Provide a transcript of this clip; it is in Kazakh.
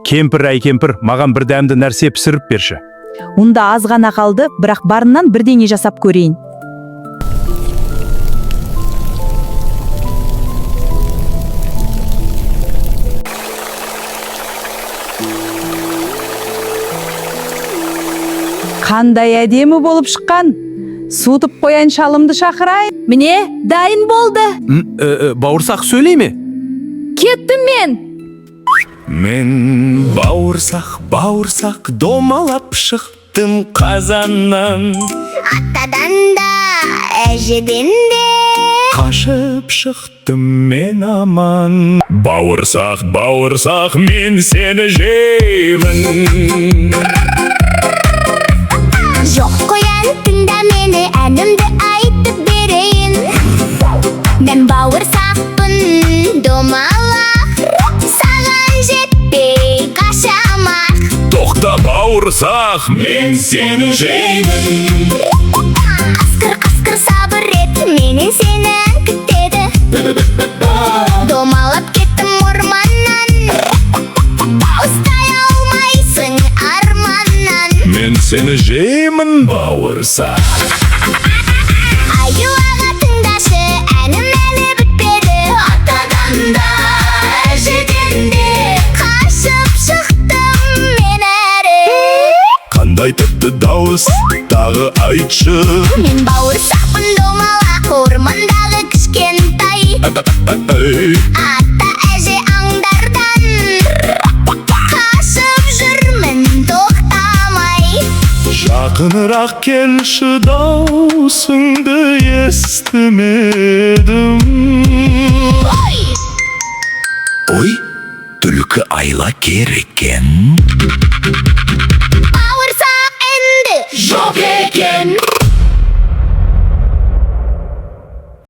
Кемпір, әй, кемпір, маған бір дәмді нәрсе пісіріп берші. Онда аз ғана қалды, бірақ барынан бірдеңе жасап көрейін. Қандай әдемі болып шыққан! Суытып қояйын, шалымды шақырайын. Міне, дайын болды. Бауырсақ сөйлей ме? Кеттім мен. Мен бауырсақ, бауырсақ, домалап шықтым қазаннан. Атадан да, әжеден де. Қашып шықтым мен аман. Бауырсақ, бауырсақ, мен сені жеймін. Жоқ, қоян, тыңда мені, әнімді айтып берейін. Мен бауырсақпын, домалақ. Саған жетпей қашамақ. Тоқта, бауырсақ, мен сені жеймін. Қасқыр, қасқыр, сабыр ет, менен сені ән күтеді. Домалап кеттім орманнан. Ұстай алмайсың арманнан. Мен сені жеймін, бауырсақ. Аю аға, тыңдашы, әнім әлі бітпеді. Атадан да, әжеден де қашып шықтым мен әрі. Қандай тәтті дауыс, тағы айтшы. Мен бауырсақпын, домалақ, ормандағы кішкентай. Ай. Ата, әже аңдардан қашып жүрмін тоқтамай. Жақынырақ келші, даусыңды естімедім. Ой, түлкі айлакер екен. Бауырсақ енді жоқ екен.